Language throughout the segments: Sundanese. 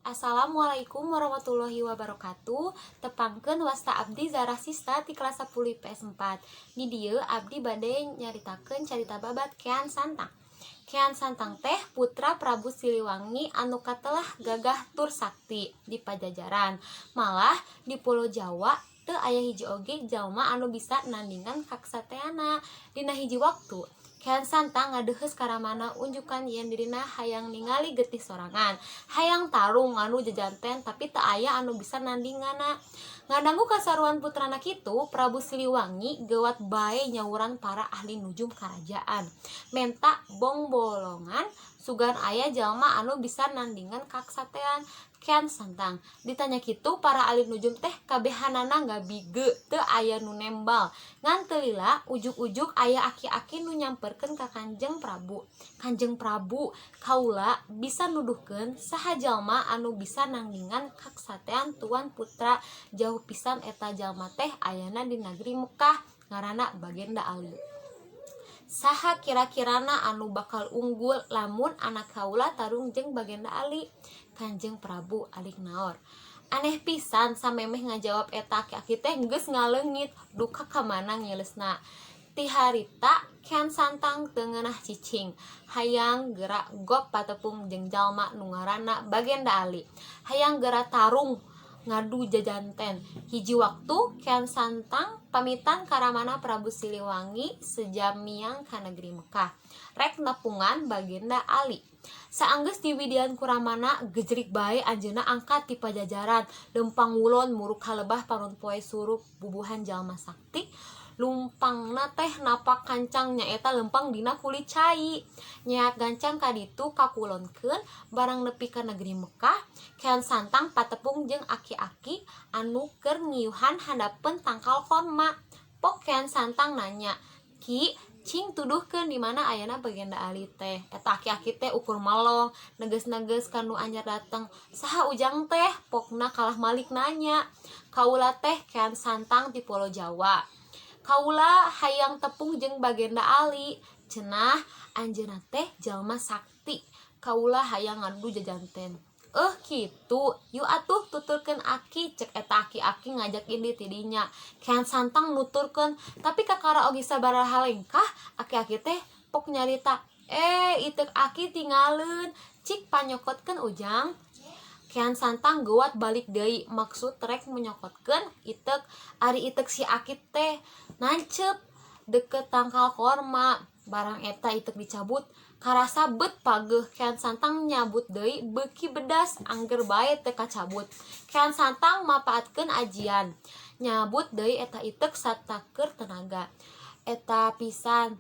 Assalamualaikum warahmatullahi wabarakatuh. Tepangkeun, wasta abdi Zarah Sista ti kelas 10 IPS 4. Di dieu abdi bade nyaritakeun carita babad Kean Santang. Kean Santang teh putra Prabu Siliwangi anu katelah gagah tur sakti di Pajajaran. Malah di Pulo Jawa teu aya hiji oge jalma anu bisa nandingan kaksateanna. Dina hiji waktu Kean Santang ngadeuheus ka ramana unjukan yen dirina hayang ningali getih sorangan, hayang tarung ngadu jajanten, tapi teu aya anu bisa nandinganna. Ngadangu kasaruan putrana kitu, Prabu Siliwangi geuwat bae nyawuran para ahli nujum karajaan menta bongbolongan sugan aya jalma anu bisa nandingan kaksatean Kean Santang. Ditanya kitu, para ahli nujum teh kabehanana ngabige, teu aya nu nembal. Ngan teu lila ujug-ujug aya aki-aki nu nyamperkeun ka Kanjeng Prabu. "Kanjeng Prabu, kaula bisa nuduhkeun saha jalma anu bisa nandingan kaksatean tuan putra. Jauh pisan eta jalma teh ayana di nagri Mekah, ngaranna Bagenda Ali. Saha kira-kirana anu bakal unggul lamun anak kaula tarung jeung Bagenda Ali?" Kanjeng Prabu alik naor. Aneh pisan, samemeh ngajawab eta aki-aki teh geus ngaleungit duka ka mana ngileusna. Ti harita Kean Santang teu ngeunah cicing, hayang geura gok patepung jeung jalma nu ngaranna Bagenda Ali, hayang geura tarung ngadu jajanten. Hiji waktu Kean Santang pamitan ka ramana Prabu Siliwangi seja miang ka negeri Mekah rek nepungan Bagenda Ali. Saanggeus diwidian ku ramana, gejrig bae anjeunna angkat ti Pajajaran, leumpang ngulon muruk ka lebah panon poe surup bubuhan jalma sakti. Lumpangna teh napak kancang, nyaeta leumpang dina kulit cai. Nyeak gancang ka ditu kakulonkeun. Barang nepi ka negeri Mekah, Kean Santang patepung jeung aki-aki anu keur ngiuhan handapeun tangkal korma. Pok Kean Santang nanya, "Ki, cing tuduhkeun di mana ayana Bagenda Ali teh?" Eta aki-aki teh ukur melong, neges-neges ka nu anyar dateng. "Saha ujang teh?" Pokna kalah malik nanya. "Kaula teh Kean Santang ti Pulo Jawa. Kaula hayang tepung jeung Bagenda Ali. Cenah anjeunna teh jalma sakti. Kaula hayang ngadu jajanten." "Eh, kitu. Yu atuh tuturkeun aki," cek eta aki-aki ngajak indit ti dinya. Kean Santang nuturkeun, tapi kakara oge sabaraha lengkah aki-aki teh pok nyarita, "Eh, iteuk aki tingaleun. Cik panyokotkeun, ujang." Kean Santang geuwat balik deui maksud rek menyokotkeun iteuk. Ari iteuk si aki teh nancep deket tangkal korma. Barang eta iteuk dicabut, karasa bet pageuh. Kean Santang nyabut deui, beuki bedas, angger bae teu kacabut. Kean Santang mapaatkeun ajian, nyabut deui eta iteuk sataker tenaga. Eta pisan,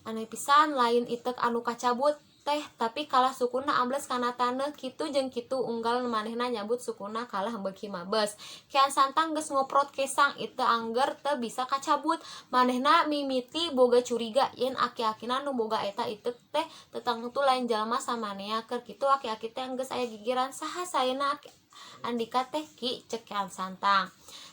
aneh pisan, lain iteuk anu kacabut teh, tapi kalah sukuna ambles kana taneuh. Kitu jeung kitu unggal manehna nyabut sukuna kalah beuki mabes. Kean Santang geus ngoprot kesang, iteuk angger teu bisa kacabut. Manehna mimiti boga curiga yen aki-akina nu boga eta iteuk teh tetangtu lain jalma samanea. Keur kitu aki-aki teh geus aya gigiran. "Saha saena andika teh, Ki?" cek Kean Santang.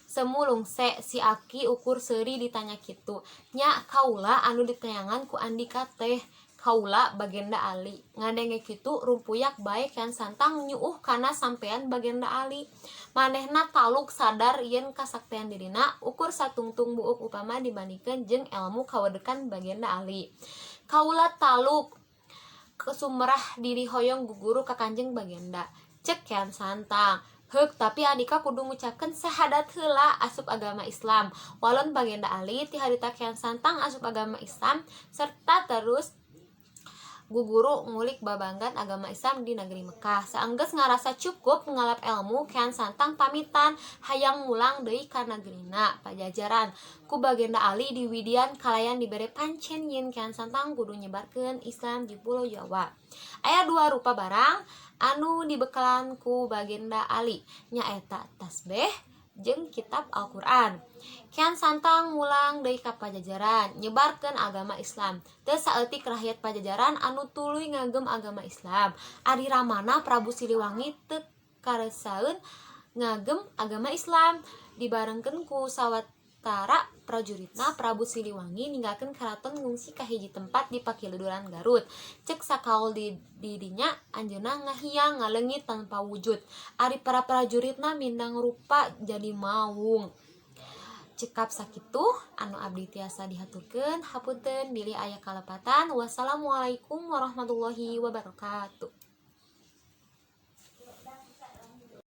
Semulungse si aki ukur seuri ditanya kitu. "Nya, kaula anu diteangan ku andika teh. Kaula Bagenda Ali." Ngadenge kitu, rumpuyak bae Kean Santang nyuuh kana sampean Bagenda Ali. Manehna taluk sadar yen kasaktian dirina ukur satungtung buuk upama dibandingkeun jeung elmu kawedekan Bagenda Ali. "Kaula taluk sumerah diri hoyong guguru ka Kanjeng Bagenda," cek Kean Santang. "Heuk, tapi andika kudu ngucapkeun sahadat heula asup agama Islam." Walon Bagenda Ali. Ti harita Kean Santang asup agama Islam serta terus guguru ngulik babagan agama Islam di negeri Mekah. Saenggeus ngarasa cukup ngalap elmu, Kean Santang pamitan hayang mulang deui ka nagerina Pajajaran. Ku Bagenda Ali diwidian kalayan dibere pancen yen Kean Santang kudu nyebarkeun Islam di Pulo Jawa. Aya dua rupa barang anu dibekalan ku Bagenda Ali, nyaeta tasbeh jeung kitab Al-Qur'an. Kean Santang mulang deui ka Pajajaran nyebarkeun agama Islam. Teu saeutik rakyat Pajajaran anu tuluy ngagem agama Islam. Ari ramana Prabu Siliwangi teu karesaeun ngagem agama Islam, dibarengkeun ku sawatara. Sawatara prajuritna, Prabu Siliwangi ninggalkeun karaton, ngungsi ka hiji tempat di Pakiluduran Garut. Cek sakaul di dinya anjeunna ngahiang, ngaleungit tanpa wujud. Ari para prajuritna mindang rupa jadi maung. Cekap sakitu anu abdi tiasa dihaturkeun, hapunten bilih aya kalepatan. Wassalamualaikum warahmatullahi wabarakatuh.